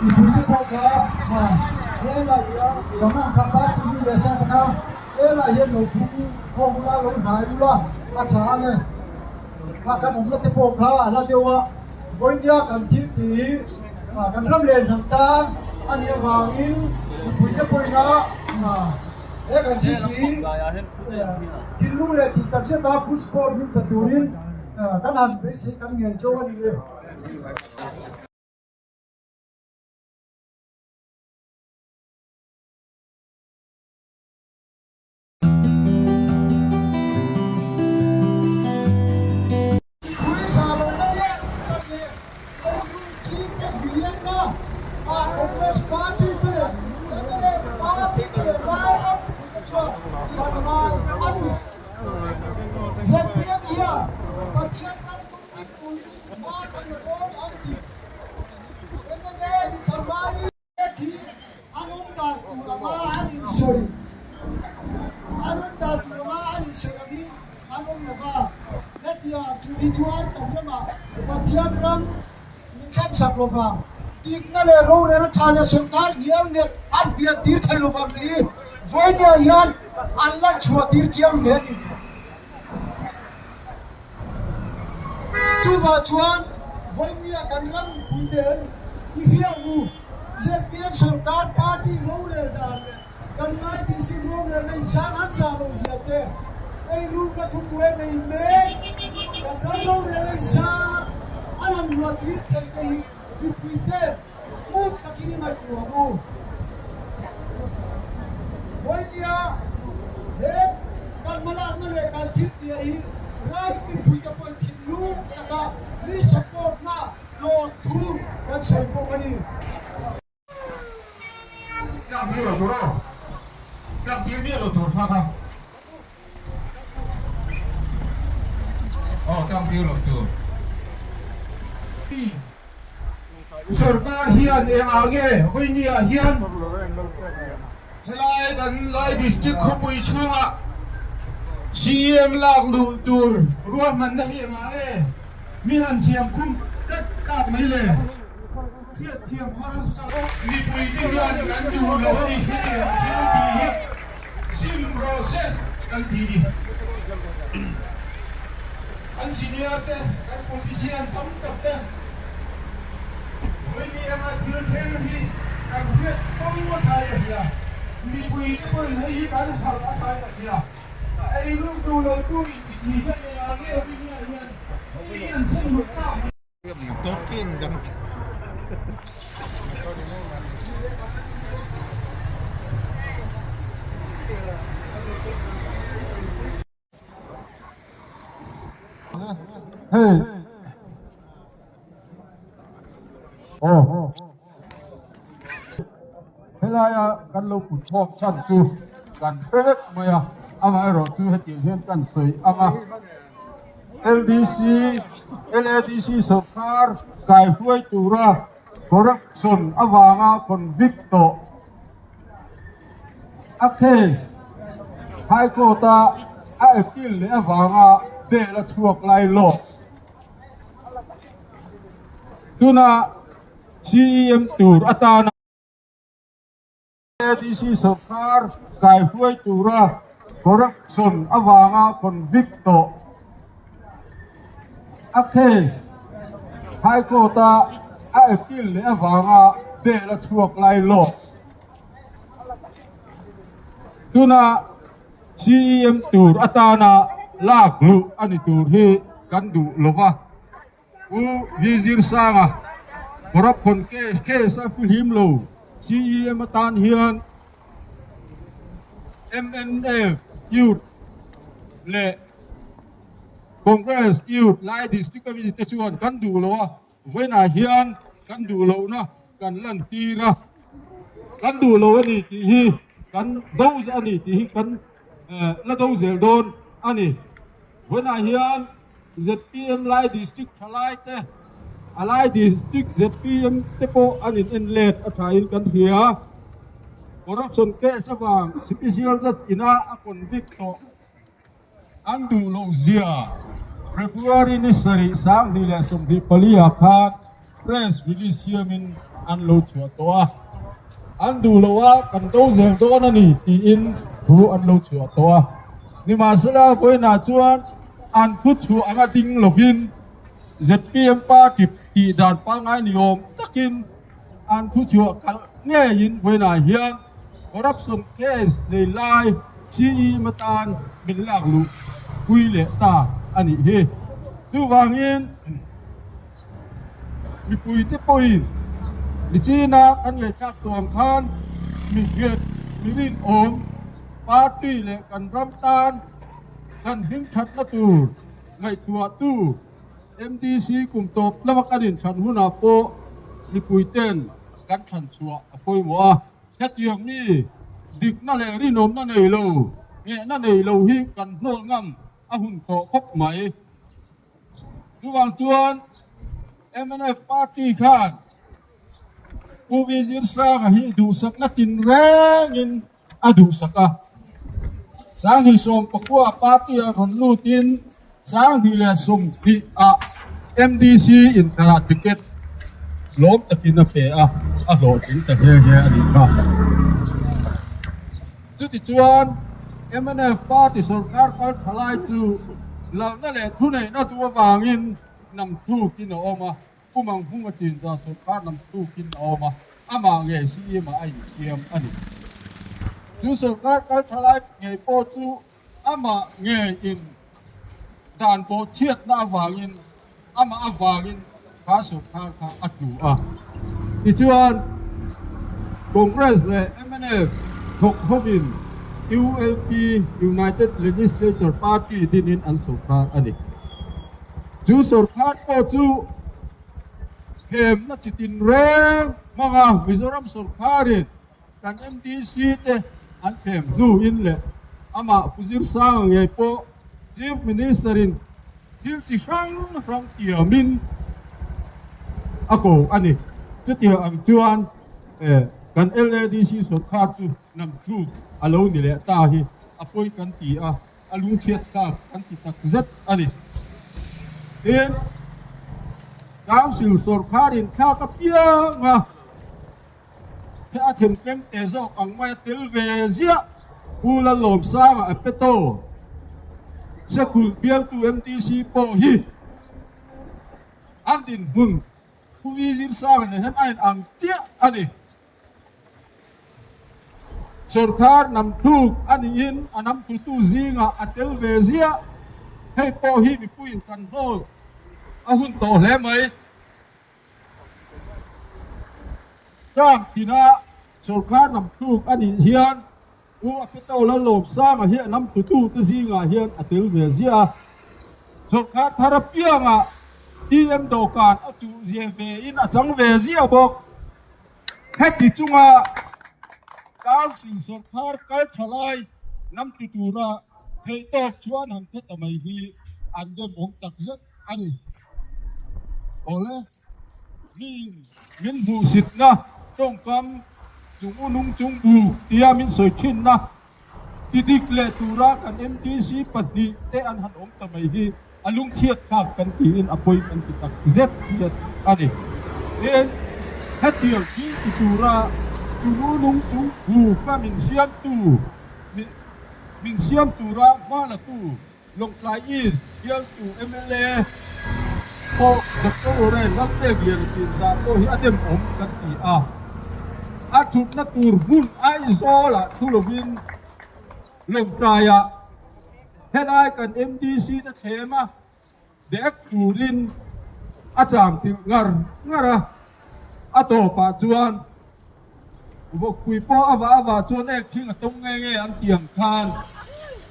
Mipuite pawh kha helai Gamang kha party mi leh sa kha helai hian lo phung khawm ula lo hnai ula a tha ang e. Kha kan awmna te pawh kha a la deuh a, vawinia kan thil tih hi kan ram leh hnam tan a nih avangin mipuite pawhin a he kan thil tih hi thinlung leh tih takzet a full support min pe turin kan han beisei kan ngen chauh a ni e. ZPM hian Pathian ram tum ding turin hma kan la dawn an ti. MLA hi Tharmai khi an awm dan tur anga an insawi an awm dan tur anga an insawi angin an awm lo va. Hetiang thu hi chuan kan ramah Pathian ram min thlensak lo vang. Dikna leh rorel tha leh sawrkar hnial nen an pian tir thei lo vang tih hi vawinia hian an lan chhuah tir chiang hle a ni. Chuvah chuan vawinia kan ram mipuite'n i hriatnu zpm sawrkar party rorel dan leh kan ngaitih sin rorelna in sang han sa lo zia te, eirukna thubuai nei mek kan ram rorelna in sang a han luah tir thei te hi mipuite'n ngut takin i ngaihtuah ang u. Vawinia he kan hmalakna leh kan thil tia hi ram mipuite pawhin thinlung taka mi support na lawm thu kan sawi bawk a ni. Tlak tir lo tur aw. Tlak tir miah lo tur kha kha. Aw tlak tir lo tur. Sorkar hian engah nge Vawinia hian helai kan Lai District khawpui chhungah CM lak luh tur ruahmanna hi engah nge mi han siam khum tlat tak mai le? Hriatthiam harsa mipuite hian kan duh lo a ni hetiang thil tih hi sim rawh se kan ti ni. Kan senior te, kan politician tam tak te vawiin anga thil thleng hi kan hriat fo a thlai ka hria. Mipuite pawhin hei hi kan harh a thlai ka hria. Ei ruk duh lo tu inti si hian engah nge vawiin hian hei hi an thlen lut tak mai. Hei aw helaia kan lo put khawm chhan chu kan hre vek mai a amaherawhchu hetiang hian kan sawi ang a. LDC, LADC sawrkar kaihruai tura corruption avanga convict tawh a case High Court-a a appeal leh avanga bail a chhuak lai lawk. Tuna CEM tur atana. ADC sawrkar kaihruai tura corruption avanga convict tawh a case High Court-a a appeal leh avanga bail a chhuak lai lawk. Tuna CEM tur atana lak luh a ni tur hi kan duh lova. Pu Vizirsanga corruption case case a fihlim lo CEM atan hian MNF Youth leh Congress Youth Lai District Committee te chuan kan duh lo a, vawiinah hian kan duh lohna kan lantir a, kan duh lo a ni tih hi kan do a ni tih hi kan la do zel dawn a ni. Vawiinah hian zpm Lai District thalai te, a Lai District zpm te pawh an in en let a thain kan hria. Corruption case avang Special Judge ina a convict tawh an duh loh zia February ni 7 24 ah khan. Press release siamin an lo chhuah tawh a, an duh loh a kan do zel dawn a ni tiin thu an lo chhuah tawh a. Nimahsela vawiinah chuan an thu chhuah anga ding lovin zpm party tih dan pangngai ni awm takin an thu chhuah kalh ngeiin vawiinah hian corruption case nei lai CEM atan min lak luh pui leh ta a nih hi. Chuvangin. Mipuite pawhin Nichina kan ngaihthlak tawh ang khan mi nghet, mi rinawm, party leh kan ram tan kan hmingthatna tur ngaihtuahtu MDC kum tawp lama kan inthlan hunah pawh mipuiten kan thlan chhuah a pawimawh a. Hetiang mi dikna leh rinawmna nei lo, nghehna nei lo hi kan hnawl ngam a hun tawh khawp mai. Chuvang chuan mnf party khan Pu Vizir Sanga hi duhsakna tinrengin a duhsak a. Sanghnih 19 party ah rawn lutin 2020 ah MDC inthlanah ticket lawm takin a pe a, a hlawhtling ta nghe nghe a nih kha. Chutichuan mnf party sorkar kal tha lai chu lalna leh thuneihna duh avangin nam thukin a awm a, Pu Manghunga Chinza sorkar nam thukin a awm a, amah ngei CM ah a insiam a ni. Chu sorkar kal tha lai ngei pawh chu amah ngeiin dan pawh chhiatna avangin amah avangin kha sorkar kha a tlu a. Tichuan, Congress leh mnf thawk hovin ULP, United Legislature Party, dinin an sorkar a ni. Chu sorkar pawh chu thlemna chi tinreng hmanga Mizoram sorkarin kan MDC te an thlem hnuin leh amah Pu Zirsanga ngei pawh Chief Minister in thil chi hrang hrang tiamin a ko a ni. Chutiang ang chuan kan LADC sorkar chu namthluk a lo ni leh ta hi a pawi kan ti a. A lungchhiat tlak kan ti tak zet a ni. Tin, Council sawrkharin thlak apiang a, a themtleng te zawk ang mai a tel ve ziah. Pu Lalawmsanga a pe tawh. Sekulh bialtu MDC pawh hi an dinhmun Pu Vizirsanga nen hian a inang chiah a ni. Sawrkar namthluk a niin a namtlutu zingah a tel ve ziah. Hei pawh hi mipuiin kan hnawl a hun tawh hle mai. Tlang tina sawrkar namthluk a nih hian U Apito Lalawmsanga hi a namtlutu te zingah hian a tel ve ziah a. Sawrkar thar apiangah EM dawhkan a chuh zia ve in a chang ve ziah bawk. Heti chunga Council sawrkar kal tha lai lam tlu tura theihtawp chuan han tha ta mai hi an demawm takzet a ni. Awle, miin min hmuhsitna tawngkam chung u nung chung buk tia min sawi thinna ti dik leh tura kan MDC pahnihte an han awm ta mai hi a lungchhiat thlak kan tiin a pawi kan ti tak zet zet a ni. Tin, hetiang hi ti tura chunu nung chung buka min siamtu, min siam tura hma latu Lawngtlai East bialtu mla pawh Doctor Oren Lalpegliana Chinzah pawh hi a demawm kan ti a. A thutna tur hmun Aizawlah thu lovin Lawngtlaiah helai kan MDC te thlem a dek turin a chang thilh ngar ngar a, a tawpah chuan Vawkpui pawh a vah a vah chuan ek thing a tawng nge nge an ti ang khan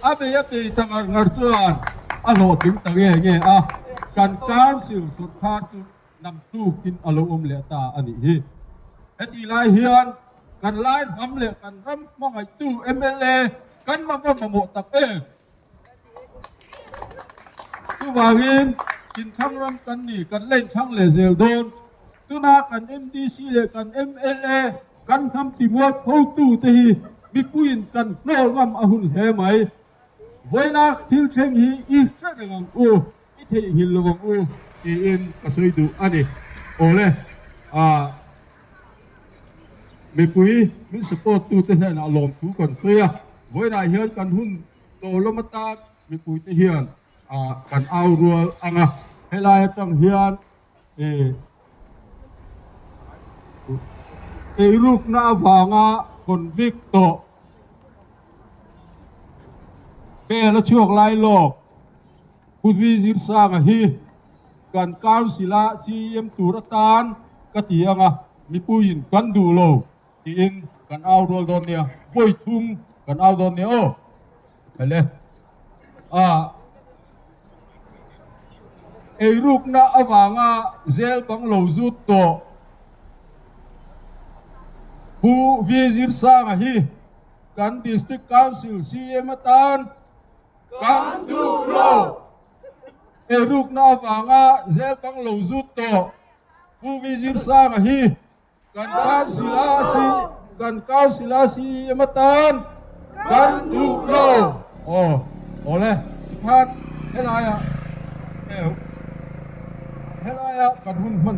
a bei a bei ta ngar ngar chuan a hlawhtling ta nge nge a, kan Council sawrkar chu nam tukin a lo awm leh ta a nih hi. Hetih lai hian kan lai hnam leh kan ram hmangaihtu mla kan va mamawh tak em? Chuvangin inthlang ram kan ni, kan la inthlang leh zel dawn. Tuna kan MDC leh kan mla kan hnam timual photute hi mipuiin kan hnawl ngam a hun hle mai. Vawiina thil thleng hi i hre reng ang u. I theihnghilh lo ang u tiin ka sawi duh a ni. Awle ah mipui min support tute hnenah lawmthu kan sawi a, vawiinah hian kan hun tawh lawm atan mipuite hian ah kan au rual ang a, helai atang hian eh eirukna avanga convict tawh bel a chhuak lai lawk Pu Zirsanga hi kan council a CEM tur atan ka ti ang a, mipuiin kan duh lo tiin kan au rual dawn nia, vawi thum kan au dawn nia aw. Hele a eirukna avanga zel bang lo zut tawh Pu Zirsanga hi kan District Council CEM atan Kan duh lo! Eirukna avanga zel bang lo zut tawh Pu Vizirsanga hi kan Council a si kan Council a CEM atan kan duh lo! Aw awle tikhan helaiah helaiah kan hun hman.